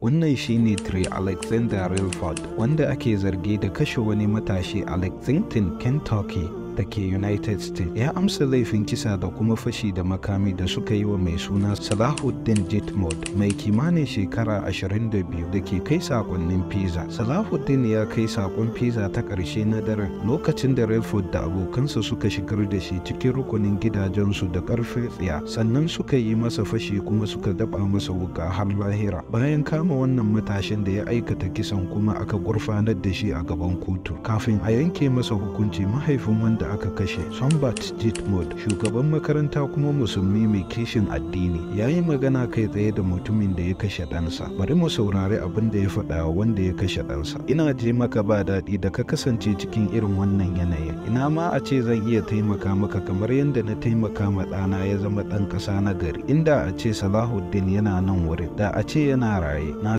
Wannan shi ne Trey Alexander Relford, wanda ake zargi da kashe wani matashi a Lexington, Kentucky da ke United States. Ya amsa laifin kisa da kuma fashi da makami da suka yi wa mai suna Salahuddin Jitmoud, mai kimanin shekara 22 da ke kai sakonnin pizza. Salahuddin ya kai sakon pizza ta ƙarshe na daren lokacin da Relford da abokansa suka shigar da shi cikin rukunin gidajensu da ƙarfin tsiya, sannan suka yi masa fashi kuma suka daba masa wuka har lahira. Bayan kama wannan matashin da ya aikata kisan kuma aka gurfanar da shi a gaban kotu. Kafin a yanke masa hukunci, mahaifin wanda aka kashe, Sombat Jitmod, shugaban makaranta kuma musulmi mai kishin addini, ya yi magana kai tsaye da mutumin da ya kashe ɗansa. Bari mu saurari abin da ya faɗa wanda ya kashe ɗansa. "Ina je maka ba daɗi da ka kasance cikin irin wannan yanayin. Ina ma a ce zan iya taimaka maka kamar yadda na taimaka ma ɗana ya zama ɗan ƙasa na gari. Inda a ce Salahuddin yana nan wurin, da a ce yana raye, na